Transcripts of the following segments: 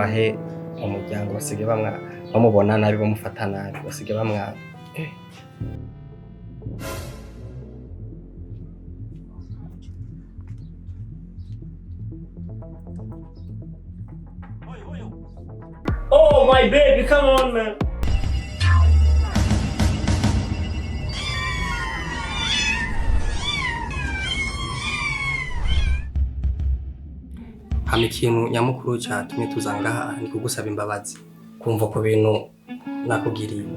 Yubahe mu muryango, basigaye bamubona nabi, bamufata nabi, basigaye bamwanga. Oh my baby, come on man. Hama ikintu nyamukuru catumye tuza ngaha ni kugusaba imbabazi kumva ku bintu nakugiriye.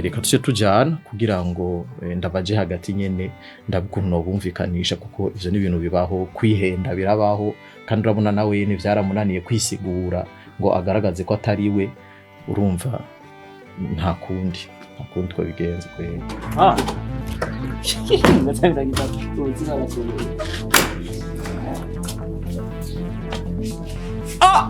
Reka tuce tujana kugira ngo ndabaje hagati nyene, ndabe ukuntu nobumvikanisha, kuko ivyo ni ibintu bibaho, kwihenda birabaho, kandi urabona nawe nyene vyaramunaniye kwisigura ngo agaragaze ko atari we. Urumva nta kundi twabigenza kweri. Ah. Ah!